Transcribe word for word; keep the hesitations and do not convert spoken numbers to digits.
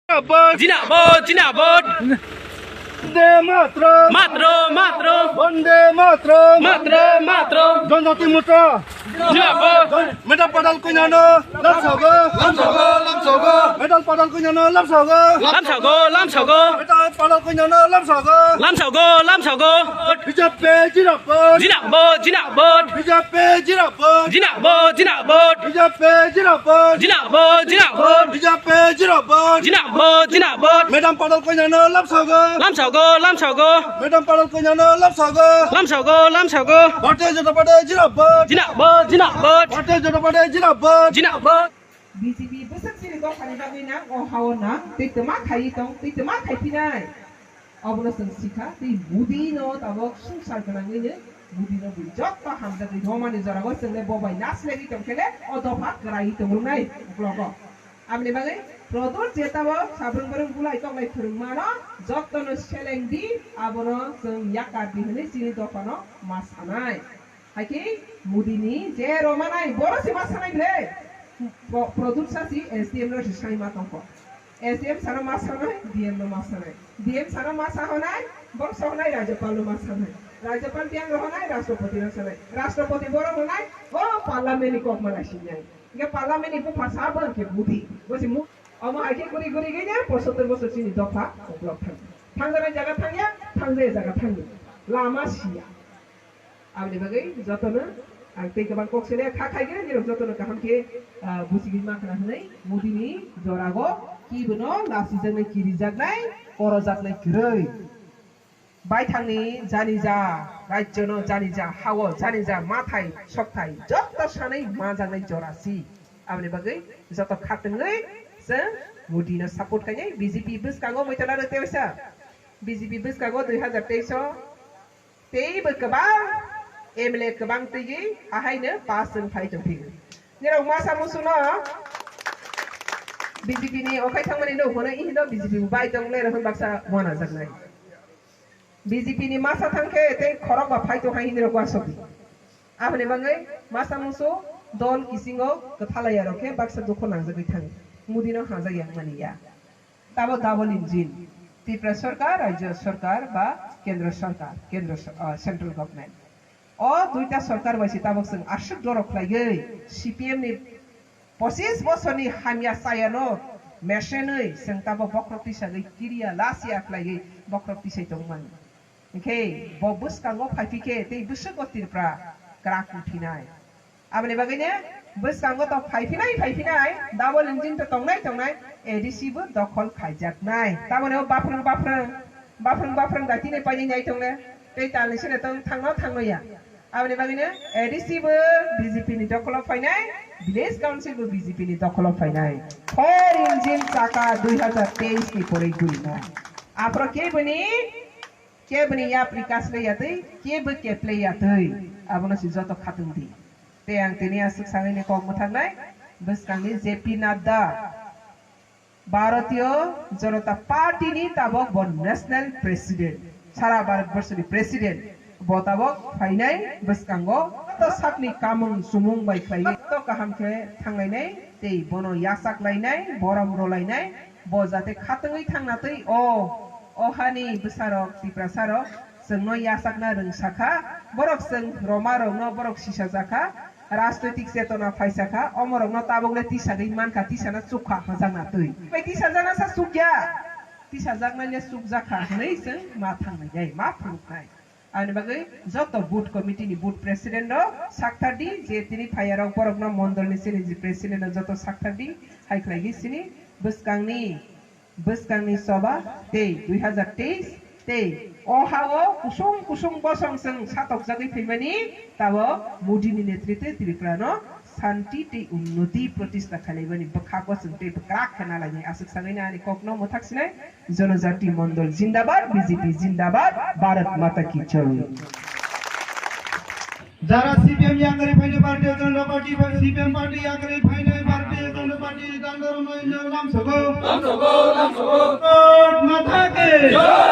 Zindabad. Zindabad, zindabad. Vande Mataram. Mataram, mataram. Vande Mataram. Mataram, mataram. Janjati Morcha. Zindabad. Madam Patal Kanya no lamsago. Lamsago, lamsago. Madam Patal Kanya no lamsago. Lamsago, lamsago. Madam Patal Kanya no lamsago. Lamsago, lamsago. B J P zindabad. Zindabad, zindabad. B J P zindabad. Zindabad, zindabad. B J P zindabad. Zindabad, zindabad. B J P zindabad. Zindabad, zindabad. Madam Patal Kanya no lamsago. Lamsago, lamsago. Madam Patal Kanya no lamsago. Lamsago, lamsago. Bharatiya Janata Party zindabad. Zindabad, zindabad. Bharatiya Janata Party zindabad. Zindabad. B J P bwswk chini dophani bagwi nang, o hao nang, tei twma khaiwi tong, tei twma khaiphinai. Obono chwng sikha, tei Modi no tabok swngchar gwnangwi no, Modi no bui jotto hamjagwi romani jorao chwng le bo bai nasilaiwi tong khe le o dopha kwraiwi tong rwnai uklogo. Aboni bagwi Pradyot je tabok sabrung barung bulai tongnai phwrwngmano jotto no seleng di, abono chwng yakar di hwnwi chini dophano ma sanai. Haikhe Modi ni je romanai, boro se ma sanai ble. Pro-, Pradyot sa si S D M no se sai ma tongkho. S D M sano ma sanai, D M no ma sanai. D M sano ma sa honai, boro sa honai Rajyapal no ma sanai. Rajyapal tiyang ro honai, Rashtrapati no sanai. Rashtrapati boro honai, o Parliament ni kok ma nai sinai. Ge Parliament ni bupha sa bo ke Modi. Bo se Mo-, omo haikhe guri guri gini pochottor bosor chini dopha uklok thang. Thangjanai jaga thangya, thangjaya jaga thangya. Lama siya. Aboni bagwi jotono ang tei kwbang kok sene kha khaigwi nirok jotono kaham khe, ah, buchigwi mankha hwnwi Modi ni jorago kibono lasijaknai, kirijaknai, korojaknai kwrwi. Baithangni janija rajyono, janija hao, janija mathai sokthai joto sanwi majaknai jora si. Aboni bagwi joto khatungwi chwng Modi no support khainai. B J P bwskango muitalaro teisa, B J P bwskango dui hazar teis o teibo kwbang M L A kwbang twiwi ahaino pass wng phai tongphio. Nirok masa musuno B J P ni okhai thangmani no hwnwi hino B J P bo bai tong le rohon baksa wanajaknai. B J P ni masa thang khe tei khorok ba phai tong hai hini rok uansuk di. Aboni bagwi masa musu dol kisingo kwthalaya rok khe baksa dukhu nangjagwi thango. Modi no hajak yang mani ya. Tabo double engine. Tripura Sarkar, Rajya Sarkar ba Kendra Sarkar, Kendra Sa-, ah, Central Government. O duita sorkar bai se tabok chwng aswk dorok khlaiwi C P M ni pochis bosorni hamya chayano mesenwi chwng tabok bokhorok tisagwi kiriya lasiya khlaiwi bokhorok tisai tongmani. Hinkhe bo bwskango phaiphikhe tei bwswk o Tripura kwrak wngphinai. Aboni bagwino bwskango to phaiphinai phaiphinai double engine to tongnai tongnai A D C bo dokhol khaijaknai. Tamoni o baphrwng baphrwng baphrwng baphrwng bai tini painai nai tongle tei talni sene tong thangno thangno ya. Aboni bagwino A D C bo B J P ni dokholo phainai, Village Council bo B J P ni dokholo phainai. Four engine chaka dui hazar teis ni poroi gurinai. Aphro keboni, keboni yapri kasle yatwi, kebo keple yatwi. Abono si joto khatung di. Tei ang tini aswk sangwi ni kok mwthaknai, bwskangni J P Nadda. Bharatiya Janata Party ni tabok bo National President, sara Bharat Borso ni President, bo tabok phainai bwskango to sakni kamung sumung bai khlaiwi to kaham khe thanglainai tei bono yachak lainai, borom rolainai, bo jate khatungwi thangna twi o, o hani bwsarok, Tiprasarok, chwngno yachakna rwngsa kha, borok chwng Roma rokno borok sisa jakha, rajnoitik chetona phaisa kha, omorokno tabukle tisagwi mankha, tisana chukha hwnjakna twi. Bai tisajakna sa chukya, tisajaknaile chukjakha hwnwi chwng ma thangnai, ma phunuknai. Ani bagwi joto booth committee ni booth president rok sakthar di, je tini phaiyarok borokno mondol ni chini je president rok joto sakthar di, hai khlai di sini bwskangni bwskangni choba tei dui hazar teis tei o ha-o kusung kusung bosong chwng satokjagwi phaimani, tabok Modi ni netritwe Tripura no shanti tei unnoti protista khailaimani bwkhago chwng tei bwkrak khe nalainai. Aswk sagwi no ani kokno mwthak sinai, Janajati Mondol Jindabad, B J P Jindabad, Bharat Mata Ki Jai. Jara C P M yakarwi phainai Bharatiya Janata Party, C P M party yakarwi phainai Bharatiya Janata Party ni tangdoro no lamsogo. Lamsogo, lamsogo. Bharat Mata Ki Jai.